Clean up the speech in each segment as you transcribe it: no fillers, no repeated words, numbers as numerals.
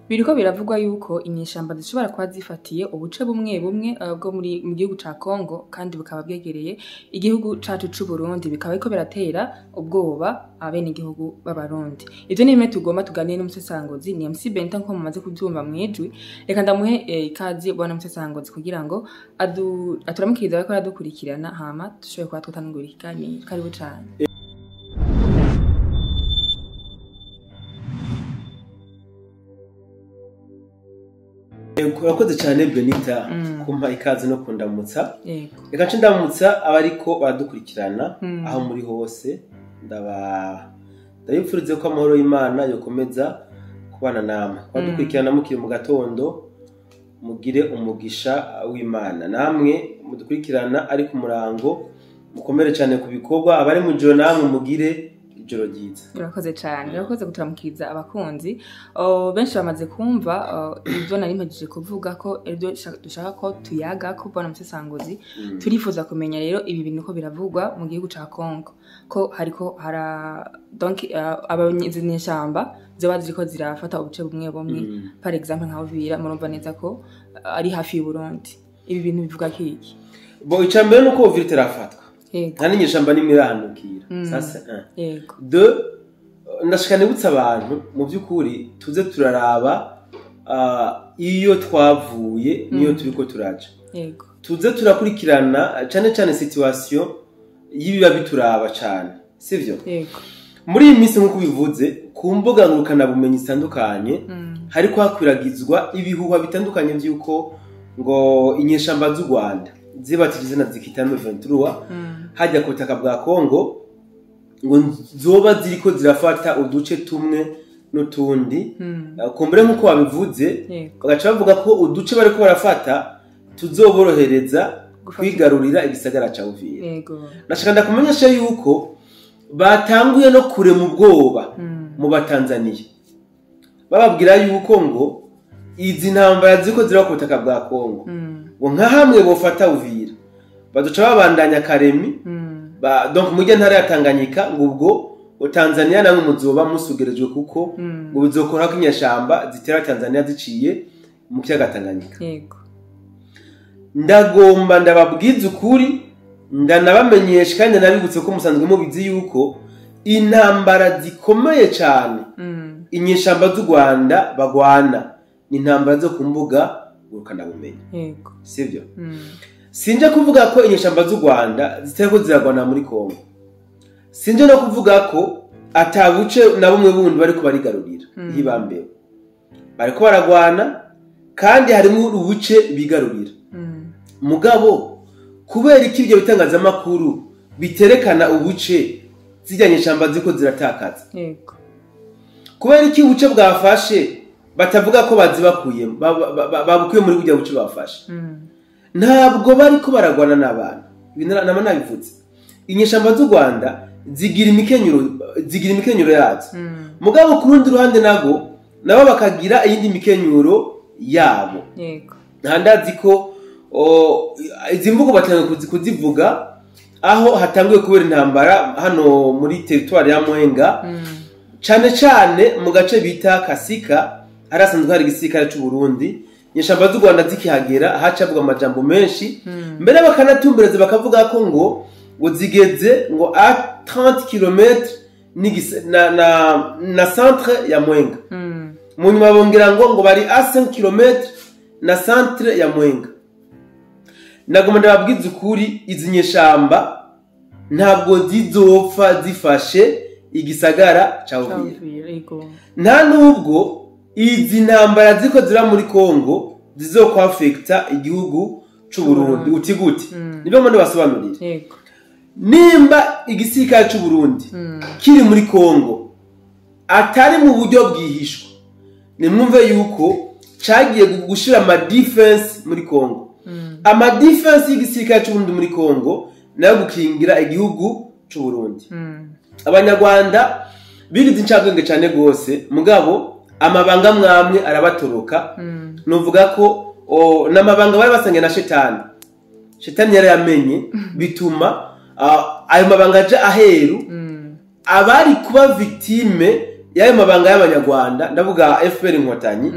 Biriko biravugwa yuko inyeshamba zishobora kuba zifatiye ubuce bumwe bumwe bwo muri mu gihugu ca Congo kandi bukaba bwegereye igihugu cacu c'u Burundi, bikaba biriko biratera ubwoba abenegihugu b'Abarundi. Ivyo ni bimwe tugomba tuganire n'umusesanguzi, ni MC Benta nko mumaze kuvyumva mwijwi. Reka ndamuhe ikaze bwana musesanguzi kugira ngo aturamukirize bariko aradukurikirana, hama dushobore kuba twotangura ikiganiro. Karibu cane. Urakoze cyane Benita kumpa ikaze no kundamutsa. Reka nce ndamutsa abariko baradukurikirana aho muri hose, ndabipfurize ko amahoro y'Imana yokomeza kubana namwe. Badukurikirana mukiri mu gatondo, mugire umugisha w'Imana. Namwe mudukurikirana ari ku murango, mukomere cyane ku bikorwa. Abari mu joro namwe mugire ijoro ryiza. Urakoze cyane, urakoze kuturamukiriza abakunzi. Benshi bamaze kumva ibyo nari mpejeje kuvuga ko ibyo dushaka ko tuyaga ko bwana musesanguzi. Turifuza kumenya rero ibi bintu ko biravugwa mu gihugu ca Congo ko hariko hara donc abanyeshamba zoba ziriko zirafata ubuce bumwe bumwe, par exemple nka Uvira, murumva neza ko ari hafi y'u Burundi. Ibi bintu bivuga kiki? Bo icya mbere nuko Uvira itarafatwa. Nta n'inyeshamba n'imwe irahanukira. Ça c'est un. Deux, ndashaka nibutsa abantu mu by'ukuri tuze turaraba iyo twavuye niyo turiko turaja. Tuze turakurikirana cyane cyane situation y'ibiba bituraba cyane, sivyo? Muri iyi minsi nk'uko bivuze ku mbuga ngurukanabumenyi zitandukanye, hariko hakwiragizwa ibihuha bitandukanye by'uko ngo inyeshamba z'u Rwanda zibatije izina zikita M23 hajya ku butaka bwa Congo, ngo zoba ziriko zirafata uduce tumwe n'utundi. Kumbure nk'uko babivuze, bagaca bavuga ko uduce bariko barafata tuzoborohereza kwigarurira igisagara ca Uvira. Nashaka ndakumenyesha yuko batanguye no kurema ubwoba mu Batanzaniya, bababwira yuko ngo izi ntambara ziriko ziraba ku butaka bwa Congo, ngo nka hamwe bofata Uvira baduca babandanya Karemi, donc mujye ntara ya Tanganyika, ngo ubwo Tanzania namwe muzoba musugerejwe kuko ngo bizokora ko inyeshamba zitera Tanzania ziciye mu kiyaga Tanganyika. Ndagomba ndababwiza ukuri, ndanabamenyesha kandi nabibutse ko musanzwe mubizi yuko intambara zikomeye cyane inyeshamba z'u Rwanda bagwana ni intambara zo ku mbuga ngurukanabumenyi. Sivyo? Sinje kuvuga ko inyeshamba z'u Rwanda zitariko ziragwana muri Congo. Sinje no kuvuga ko atabuce na bumwe bundi bariko barigarurira hibambewe. Bariko baragwana kandi harimo ubuce bigarurira. Mugabo kubera iki ibyo bitangazamakuru biterekana ubuce zijyanye ishamba ziko ziratakaza? Kubera iki ubuce bwafashe batavuga ko bazibakuyemo, babukuye muri burya buce bafashe? Ntabwo bariko baragwana n'abantu. Ibi nama nabivuze. Inyeshamba z'u Rwanda zigira imikenyero yazo. Mugabo ku rundi ruhande nago nabo bakagira iyindi mikenyero yabo. Ntandazi ko izi mvugo batangiye kuzivuga aho hatanguye kubera intambara hano muri territoire ya Mwenga, cane cane mu gace bita Kasika, harasanzwe hari igisirikare c'u Burundi. Inyeshamba z'u Rwanda zikihagera hacavuga amajambo menshi, mbere bakanatumbereza bakavuga ko ngo zigeze ngo a 30 km na centre ya Mwenga. Mu nyuma bongera ngo bari a 5 km na centre ya Mwenga. Nagomba ndababwiza ukuri, izi nyeshamba ntabwo zizopfa zifashe igisagara ca Uvira. Nta nubwo izi ntambara ziko zira muri Congo zizokwafekta igihugu c'u Burundi. Uti gute? Nibyo mbone basobanurira. Nimba igisirikare c'u Burundi kiri muri Congo atari mu buryo bwihishwa, nimwumve yuko cagiye gushira ama defense muri Congo. Ama defense y'igisirikare c'u Burundi muri Congo nayo gukingira igihugu c'u Burundi. Abanyarwanda bigize incabwenge cyane gose, mugabo amabanga mwamwe arabatoroka. Nuvuga ko n'amabanga bari basangiye na shetani. Shetani yari yamenye bituma ayo mabanga aja aheru. Abari kuba victime y'ayo mabanga y'Abanyarwanda, ndavuga FPR Inkotanyi,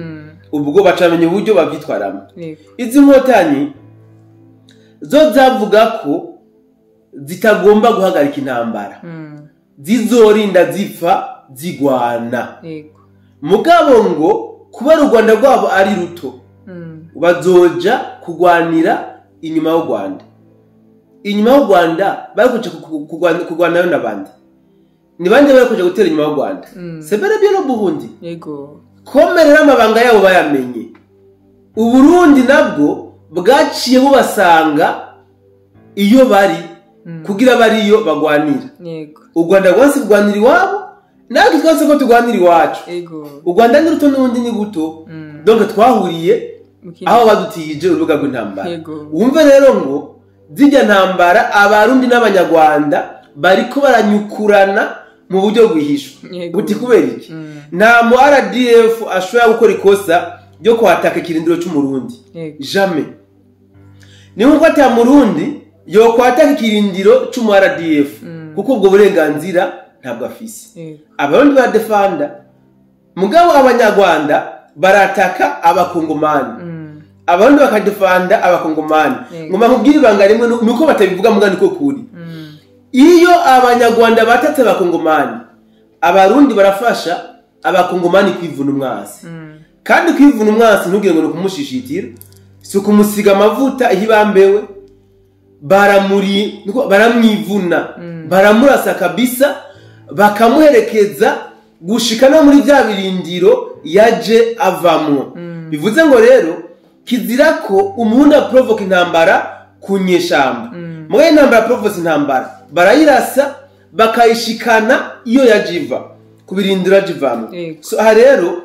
Ubwo bacamenya uburyo bavyitwaramo. Yego. Izi nkotanyi zo zavuga ko zitagomba guhagarika intambara, zizorinda zipfa zigwana. Yego. Mugabo ngo kubera u Rwanda rwabo ari ruto, bazoja kugwanira inyuma y'u Rwanda. Inyuma y'u Rwanda bari kuja kugwanayo n'abandi. Ni bande bari kuja gutera inyuma y'u Rwanda? C'est bel et bien le Burundi. Yego. Komerera amabanga yabo bayamenye. Uburundi nabwo bwaciye bubasanga iyo bari, kugira bariyo bagwanira. Yego. U Rwanda rwose rwanira iwabo, natwe twese ko turwanira iwacu. Yego. U Rwanda ni ruto n'ubundi ni guto. Donc twahuriye aho badutije urubuga rw'intambara. Yego. Wumve rero ngo zijya ntambara Abarundi n'Abanyarwanda bariko baranyukurana mu buryo bwihishwa. Yego. Uti kubera iki? Nta mu RDF ashobora gukora ikosa ryo kwataka ikirindiro c'Umurundi. Yego. Jamais. Ni nkuko ata Murundi yo kwataka ikirindiro c'umu RDF, kuko ubwo burenganzira ntabwo afise. Yego. Abarundi baradefanda, mugabo Abanyarwanda barataka Abakongomani. Abarundi bakadefanda Abakongomani. Yego. Ngoma nkubwire ibanga rimwe, nuko batabivuga muga niko kuri. Iyo Abanyarwanda batatse Abakongomani, Abarundi barafasha Abakongomani kwivuna umwasi. Kandi kwivuna umwasi ntugire ngo ni ukumushishitira, si ukumusiga amavuta ihibambewe, baramwivuna, baramurasa kabisa, bakamuherekeza gushika no muri bya birindiro yaje avamwo. Bivuze ngo rero kizira ko umuntu aprovoka intambara ku nyeshamba. Mugabo intambara provoke intambara, barayirasa bakayishikana iyo yaje iva ku birindiro yaje ivamwo. Yego. So aha rero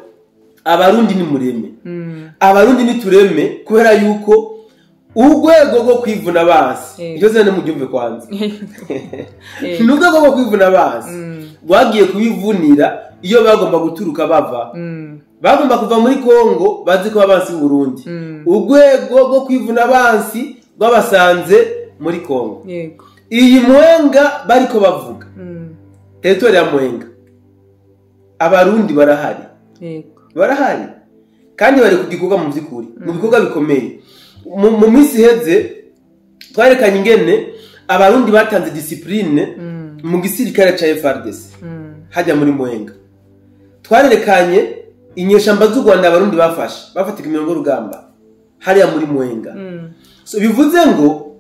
Abarundi ni mureme. Abarundi ni tureme, kubera yuko urwego rwo kwivuna abansi, Yego. iryo zina nimuryumve kwanza. Yego. Ni urwego rwo kwivuna abansi rwagiye kubivunira iyo bagomba guturuka bava. Bagomba kuva muri Kongo bazi ko abansi b'u Burundi. Urwego rwo kwivuna abansi rwabasanze muri Kongo. Yego. Iyi Mwenga bariko bavuga, territoire ya Mwenga, Abarundi barahari. Yego. Barahari kandi bari ku gikorwa mu by'ukuri, mu bikorwa bikomeye. Mu minsi iheze twarekanye ingene Abarundi batanze discipline mu gisirikare ca FARDC hajya muri Mwenga. Twarerekanye inyeshamba z'u Rwanda Abarundi bafashe, bafatika imirongo y'urugamba hariya muri Mwenga. So bivuze ngo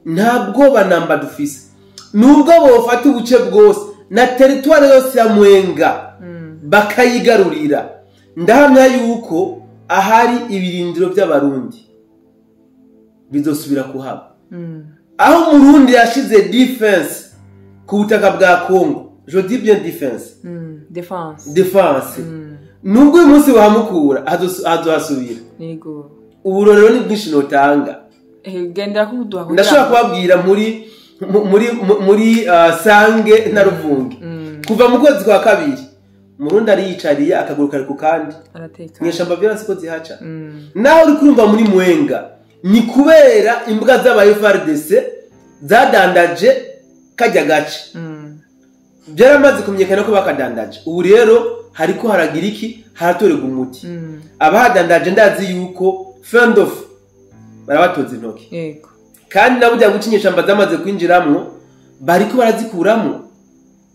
nta bwoba namba dufise, nubwo bofata ubuce bwose na territoire yose ya Mwenga bakayigarurira, ndahamya yuko ahari ibirindiro by'Abarundi bizosubira kuhaba. Aho Umurundi yashize defense ku butaka bwa Congo, je dis bien defense. Defense. Defense. Nubwo uyu munsi bahamukura, hazohasubira. Yego. Uburorero ni bwinshi notanga. Gendera ko uduha kugira Ndashobora ngo- kubabwira muri Sange na Ruvungi. Kuva mu kwezi kwa kabiri, Murundi ariyicariye akaguru kari ku kandi. Aratekana. Inyeshamba vyaranse ko zihaca. Naho uri kurumva muri Mwenga, ni kubera imbwa z'aba FARDC zadandaje kajya gace. Byaramaze kumenyekana ko bakadandaje. Ubu rero hariko haragira iki, haratorerwa umuti. Abahadandaje ndazi yuko friend of barabatoza intoki. Yego. Kandi nabo bya guca inyeshamba zamaze kwinjiramwo, bariko barazikuramwo.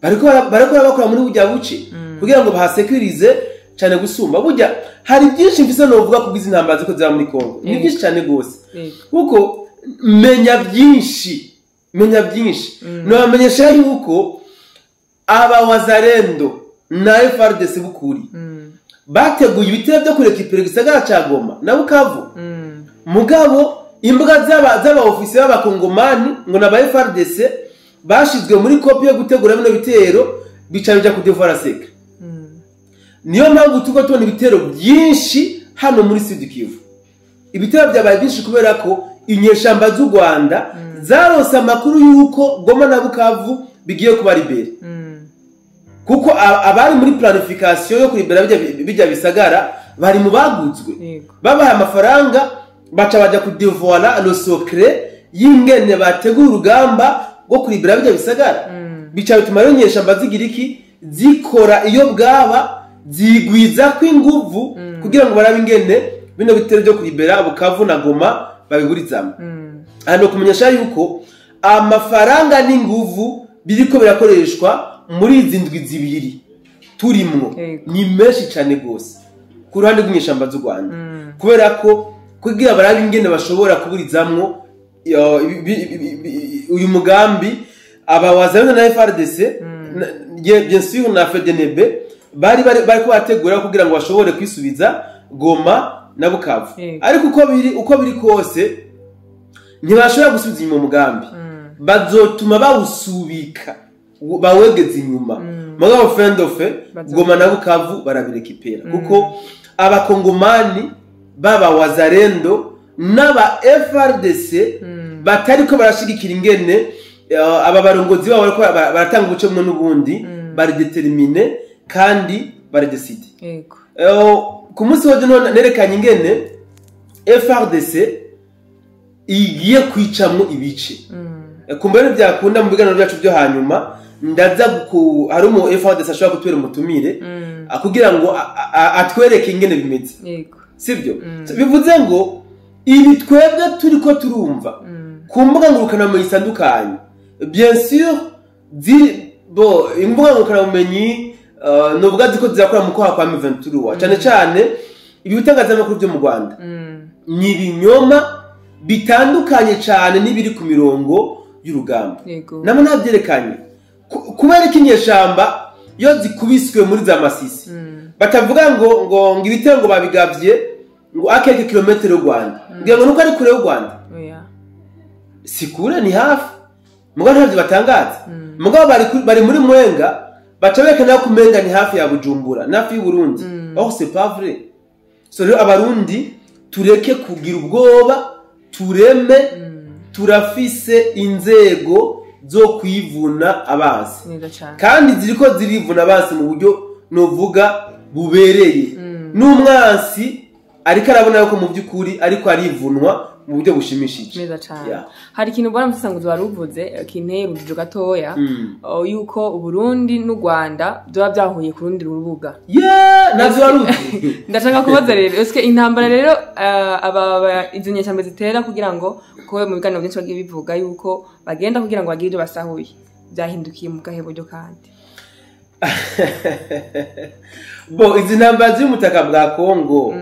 Bariko barabakora muri burya buce kugira ngo bahasekurize cyane gusumba. Burya hari byinshi mfise novuga kubwiza intambara ziko ziba muri Kongo. Ni Yego. byinshi cyane gose. Yego. Kuko menya byinshi, menya byinshi. Nobamenyesha yuko aba wazalendo na FARDC bukuri bateguye ibitero byo kurekipera igisagara ca Goma na Bukavu. Mugabo imbwa z'aba ofisiye b'abakongomani ngo na ba FARDC bashizwe muri kopi yo gutegura bino bitero, bica bija kudevora secret. Niyo mpamvu tuko tubona ibitero byinshi hano muri Sud Kivu. Ibitero byabaye byinshi kubera ko inyeshamba z'u Rwanda zaronse amakuru yuko Goma na Bukavu bigiye kuba libere. Kuko abari muri planification yo kuribera bijya bisagara bari mu baguzwe. Yego. Babaha amafaranga baca baja kudevoila le secret y'ingene bategura urugamba rwo kuribera bijya bisagara. Bica bituma rero inyeshamba zigira iki, zikora iyo bwaba Zigwiza ko inguvu kugira ngo barabe ingene bino bitero byo kuribera Bukavu na Goma babiburizamo. Hano kumenyesha yuko amafaranga n'inguvu biriko birakoreshwa muri izi ndwi zibiri turimwo ni menshi cyane gose ku ruhande rw'inyeshamba z'u Rwanda, kubera ko kugira barabe ingene bashobora kuburizamwo uyu mugambi aba wazalendo na FARDC, bien sûr na FDNB bari ko bategura kugira ngo bashobore kwisubiza Goma na Bukavu. Ariko uko biri kose ntibashobora gusubiza inyuma umugambi, bazotuma bawusubika bawegeze inyuma. Mugabo fendofe Goma na Bukavu barabirekipera, kuko abakongomani baba wazalendo n'aba FARDC batariko barashigikira ingene aba barongozi babo bariko baratanga ubuce bumwe n'ubundi, bari déterminé kandi bari décidé. Yego. Ku munsi wa none nerekanye ingene FARDC igiye kwicamwo ibice. Kumbere byakunda mu biganiro byacu byo hanyuma ndaza hari umu FARDC ashobora kutwera umutumire kugira ngo atwereke ingene bimeze. Yego. Sibyo? Bivuze ngo ibi twebwe turiko turumva ku mbuga ngurukanabumenyi zitandukanye, bien sûr bo imbuga ngurukanabumenyi novuga ziko zirakora mu kwaha kwa M23, cyane cyane ibi bitangazamakuru byo mu Rwanda ni ibinyoma bitandukanye cyane n'ibiri ku mirongo y'urugamba. Nabo ntabyerekanye kubera ko inyeshamba iyo zikubiswe muri za Masisi batavuga ngo ngo ngo ibitero ngo babigavye ngo akeke kilometero y'u Rwanda, ngira ngo nuko ari kure y'u Rwanda. Si kure, ni hafi. Mugabo ntabyo batangaza. Mugabo bari muri Mwenga baca berekana ko Mwenga ni hafi ya Bujumbura, ni hafi y'u Burundi. Or c'est pas vrai. So rero abarundi tureke kugira ubwoba, tureme, turafise inzego zo kwivuna abansi. Neza cyane. Kandi ziriko zirivuna abansi mu buryo novuga bubereye. N'umwansi ariko arabona yuko mu by'ukuri ariko arivunwa mu buryo bushimishije. Neza cyane. Yeah. Hari ikintu ubona musanguzi waruvuze kinteye urujijo gatoya, yuko Uburundi n'u Rwanda byoba byahuye ku rundi rubuga. Yeah, navyo waruzi. Ndashaka kubaza rero, eske intambara rero aba izo nyeshyamba zitera kugira ngo ko mu biganiro byinshi bagiye bivuga yuko bagenda kugira ngo bagire ibyo basahuye, byahindukiye mu gahe buryo kandi? Bo izi ntambara ziri mu butaka bwa Kongo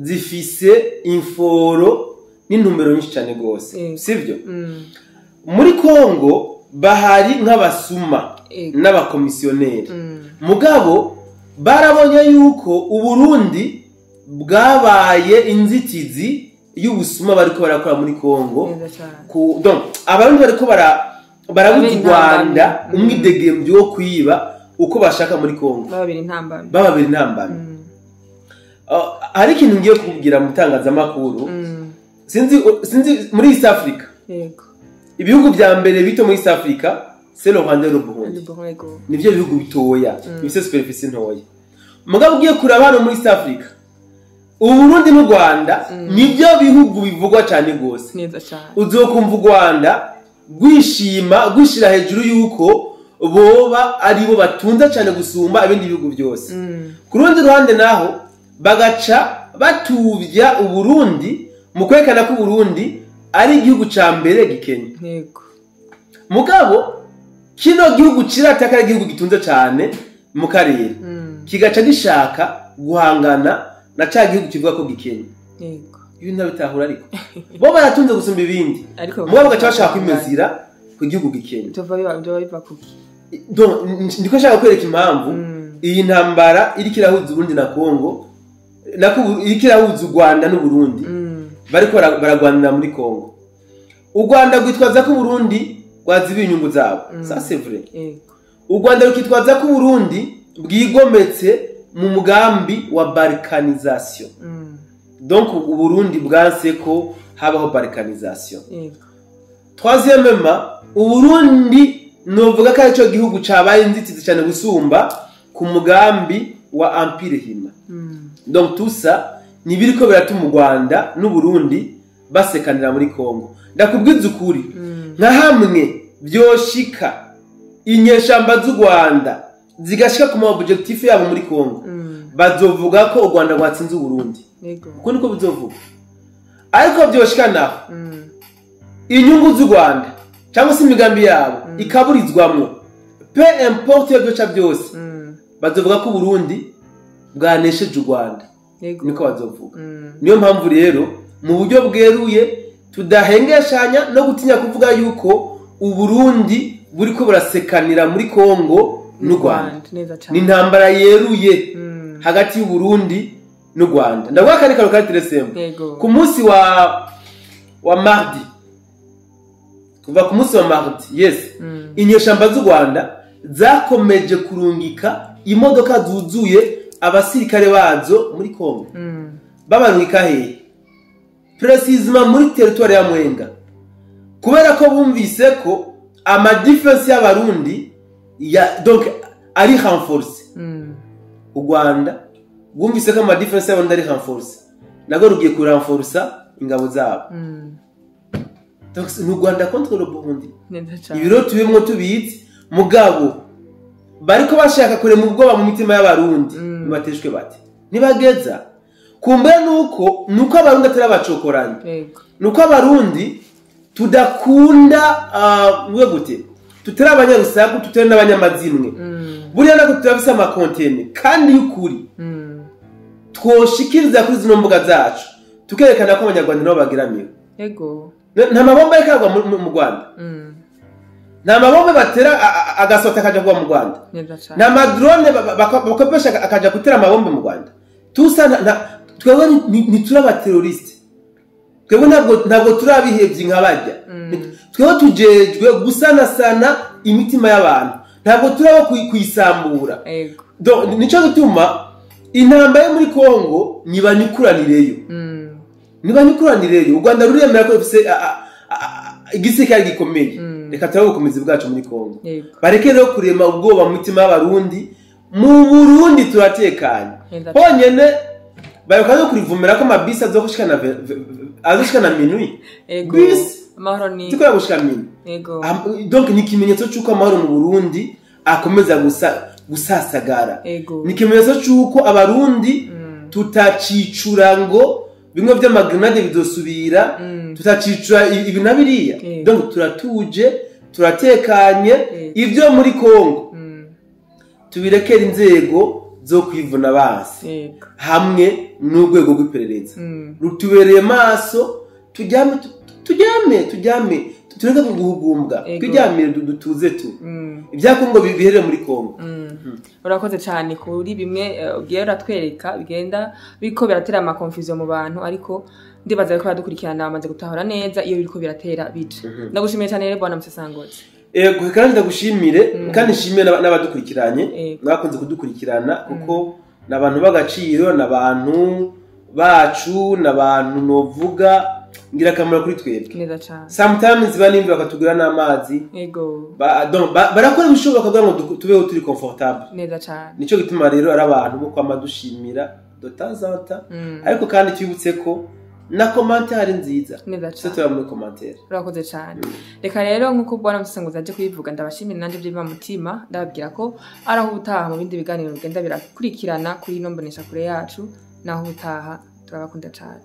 zifise inforo n'intumbero nyinshi cyane gose, sivyo? Muri Kongo bahari nk'abasuma n'abakomisiyoneri. Mugabo barabonye yuko Uburundi bwabaye inzitizi y'ubusuma bariko barakora muri Kongo. Neza cyane. Donc abarundi bariko barabuza Babiri u Rwanda intambamyi. Umwidegemvyo wo kwiba uko bashaka muri Kongo. Babiri intambamyi. Bababiri intambamyi. Hari ikintu ngiye kukubwira mu itangazamakuru. Sinzi muri East Africa. Yego. Ibihugu vya mbere bito muri East Africa, c'est le Rwanda et le Burundi. Yego. Nivyo bihugu bitoya, bifise superficie ntoya. Mugabo ugiye kuraba hano muri East Africa, Uburundi n'u Rwanda nivyo bihugu bivugwa cyane gose. Neza cyane. Uzokumva u Rwanda rwishima, rwishira hejuru yuko boba aribo batunze cyane gusumba ibindi bihugu byose. Ku rundi ruhande naho bagaca batubya Uburundi mu kwerekana ko Uburundi ari igihugu ca mbere gikenye. Yego. Mugabo kino gihugu kirataka ari igihugu gitunze cyane mu karere, kigaca gishaka guhangana na ca gihugu kivuga ko gikenye. Yego. Ibi ntabitahura, ariko bo baratunze gusumba ibindi. Ariko mugabo bagaca bashaka kwimezira ku gihugu gikenye. Tuva biva kuki? Donc ndiko nshaka kwereka impamvu iyi ntambara iriko irahuza Uburundi na Kongo, nako iriko irahuza u Rwanda n'Uburundi, bariko baragwanira muri Kongo. U Rwanda rwitwaza ko Uburundi rwazibiye inyungu zabo. Ça c'est vrai. Yego. U Rwanda rukitwaza ko Uburundi bwigometse mu mugambi wa balkanisation. Donc Uburundi bwanse ko habaho balkanisation. Yego. Troisièmement, Uburundi novuga ko arico gihugu cabaye inzitizi cyane gusumba ku mugambi wa Empire Hima. Donc tout ça ni biriko biratuma u Rwanda n'Uburundi basekanira muri Kongo. Ndakubwiza ukuri, nka hamwe vyoshika inyeshamba z'u Rwanda Zigashika ku ma objectif yabo muri Kongo, bazovuga ko u Rwanda rwatsinze Uburundi. Uko niko bizovuga. Ariko vyoshika naho inyungu z'u Rwanda cyangwa se imigambi yabo ikaburizwamwo, peu importe iyo byoca byose, bazovuga ko Uburundi bwanesheje u Rwanda. Niko bazovuga. Niyo mpamvu rero mu buryo bweruye tudahengeshanya no gutinya kuvuga yuko Uburundi buriko burasekanira muri Kongo n'u Rwanda. Neza cyane. Ni intambara yeruye hagati y'Uburundi n'u Rwanda. Ndavuga kandi karo kari très simple. Ku munsi wa mardi, kuva ku munsi wa mardi, yes, inyeshamba z'u Rwanda zakomeje kurungika imodoka zuzuye abasirikare bazo muri Kongo. Babarungika hehe? Précisément muri territoire ya Mwenga, kubera ko bumvise ko ama défense y'Abarundi ya donc ari renforcé. U Rwanda bwumvise ko ama défense y'Abarundi ari renforcé, nago rugiye kurenforsa ingabo zabo. Donc ni u Rwanda contre le Burundi. Neza cyane. Ibiro tubimwo tubizi, mugabo bariko bashaka kurema ubwoba mu mitima y'Abarundi. Nibateshwe bate nibageza kumbe nuko Abarundi atari abacokoranyi, nuko Abarundi tudakunda, mvuge gute, tutari abanyarusaku, tutari n'abanyamazimwe. Buriya nako turafise amakontene kandi y'ukuri twoshikiriza kuri zino mbuga zacu, tukerekana ko Abanyarwanda nabo bageramiwe. Nta mabomba ariko aragwa mu Rwanda. Nta mabombe batera agasota akaja kugwa mu Rwanda. Neza cyane. Nta ma drone bakopesha akaja gutera amabombe mu Rwanda. Tusa twebwe ntituri aba terroriste. Twebwe ntabwo turi abihevyi nka barya. Twebwe tujejwe gusanasana imitima y'abantu, ntabwo turi abo kuyisambura. Donc, nico gituma intambara yo muri Kongo nibanyukuranireyo. Nibanyukuranireyo. U Rwanda ruremera ko rufise igisirikare gikomeye. Reka turabe ubukomezi bwacu muri Kongo. Bareke rero kurema ubwoba mu mitima y'Abarundi. Mu Burundi turatekanye. Honyene bayoka no kurivumera ko amabisi azogushikana azoshikana minuit. Bisi Amahoro ni zikora gushika minuit. Donc ni ikimenyetso c'uko amahoro mu Burundi akomeza gusasagara. Ni ikimenyetso c'uko Abarundi tutacicura ngo bimwe vy'amagrenade bizosubira, tutacicura ibi na biriya. Donc turatuje, turatekanye. Ivyo muri Kongo tubirekera inzego zo kwivuna basi hamwe n'urwego rw'iperereza rutubereye maso. Turyame, turyame, turyame, tureke guhugumbwa. Twiryamire, dutuze tu. Ibya Kongo biherere muri Kongo. Urakoze cyane kuri bimwe ugiye uratwereka bigenda biriko biratera ama confusion mu bantu, ariko ndibaza ko badukurikirana bamaze gutahura neza iyo biriko biratera bija. Ndagushimiye cyane rero, bwana Musesangozi. Ego, kandi ndagushimire, kandi nshimire n'abadukurikiranye, mwakunze kudukurikirana, kuko ni abantu b'agaciro, ni abantu bacu, ni abantu novuga ngirakamaro kuri twebwe. Neza cyane. Sometimes banimva bakatugura n'amazi. Donc, barakora ibishoboka kugira ngo tubeho turi confortable. Neza cyane. Nico gituma rero ari abantu bo kwama dushimira de temps en temps. Ariko kandi twibutse ko na commentaire nziza Neza tuse cyane. turaba muri commentaire. Urakoze cyane. Reka rero, nk'uko bwana Musesangozi aje kubivuga, ndabashimira nanjye by'iva mutima, ndababwira ko ari aho ubutaha mu bindi biganiro bigenda birakurikirana kuri ino mboneshakure yacu. Naho ubutaha, turabakunda cyane.